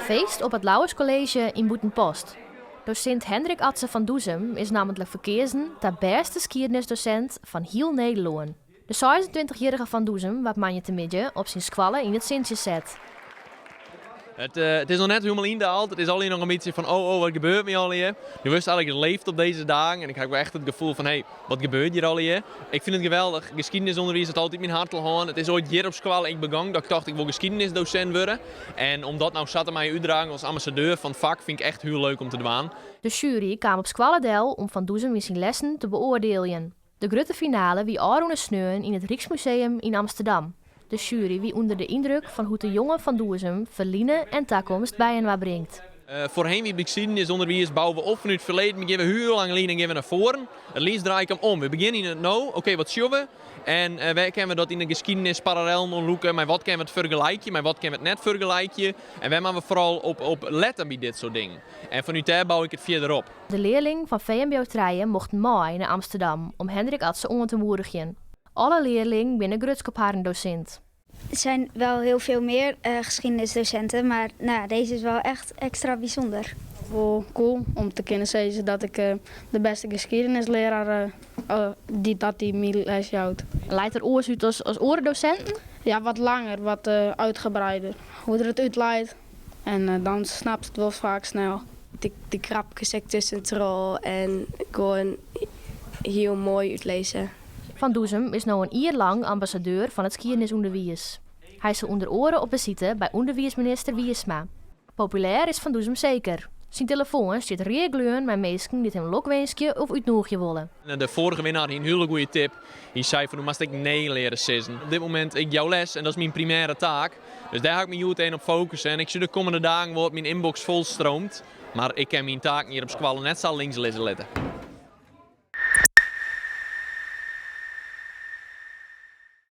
Feest op it Lauwers College yn Bûtenpost. Dosint Hendrik Atze van Doezum is nammentlik ferkeazen ta bêste skiednisdosint fan hiel Nederlân. De 26-jierrige Van Doezum waard moandeitemiddei op syn skoalle yn it sintsje set. Het is noch net hielendal yndaald. It is allegear noch in bytsje fan oh, oh, wat gebeurt my allegear. Do wurdst eigentlik leefd op dizze dagen en ik ha echt it gefoel fan hé, wat gebeurt hjir allegear. Ik fyn it geweldich. Skiednisûnderwiis hat altyd myn hert al hân. It is oait hjir op skoalle ek begûn dat ik tocht ik wol skiednisdosint wurde. En om dat no sa te meien útdragen as ambassadeur fan it fak fyn ik echt hiel leuk om te dwaan. De sjuery kaam op skoalle del om Van Doezum yn syn lessen te beoardieljen. De grutte finale wie ôfrûne sneon yn it Ryksmuseum yn Amsterdam. De sjuery wie ûnder de yndruk fan hoe't de jonge Van Doezum ferline en takomst byinoar bringt. Foarhinne wie by skiednisûnderwiis bouwe we op fanút it ferleden, we geane hiel lang lyn en geane we nei foaren. It leafst draai ik him om. We begjinne yn it no. Oké, wat sjogge we? En wêr kinne we dat yn de skiednis parallellen oanlûke? Mei wat kinne we it fergelykje? Mei wat kinne we it net fergelykje? En wêr moatte we foaral op lette by dit soart dingen? En fanút dêr bou ik it fierder op. De learlingen fan VMBO trije mochten mei nei Amsterdam om Hendrik Atze oan te moedigjen. Alle learlingen binne grutsk op harren dosint. Er zijn wel heel veel meer geschiedenisdocenten, maar nou ja, deze is wel echt extra bijzonder. Wol cool om te kinnen sizze dat ik de bêste skiednisleraar dy't dat dy my les jout. Leit er oars út as oare dosinten? Ja, wat langer, wat uitgebreider. Hoe't er it útleit en dan snapt it wol faak snel. De grapkes ek tuskentroch en gewoan hiel moai útlizze. Van Doezum is no in jier lang ambassadeur fan it skiednisûnderwiis. Hy sil ûnder oare op besite by ûnderwiisminister Wiersma. Populêr is Van Doezum seker. Syn telefoan stiet readgleon mei minsken dy't him lokwinskje of útnûgje wolle. De foarige winner hie in hiele goede tip. Hy sei fan do moatst ek nee leare sizzen. Op dit momint ik jou les en dat is myn primêre taak. Dus dêr ha ik my hjoed even op fokusse en ik sjoch de kommende dagen wol dat myn inbox folstreamt. Mar ik kin myn taken hjir op skoalle net sa links lizze litte.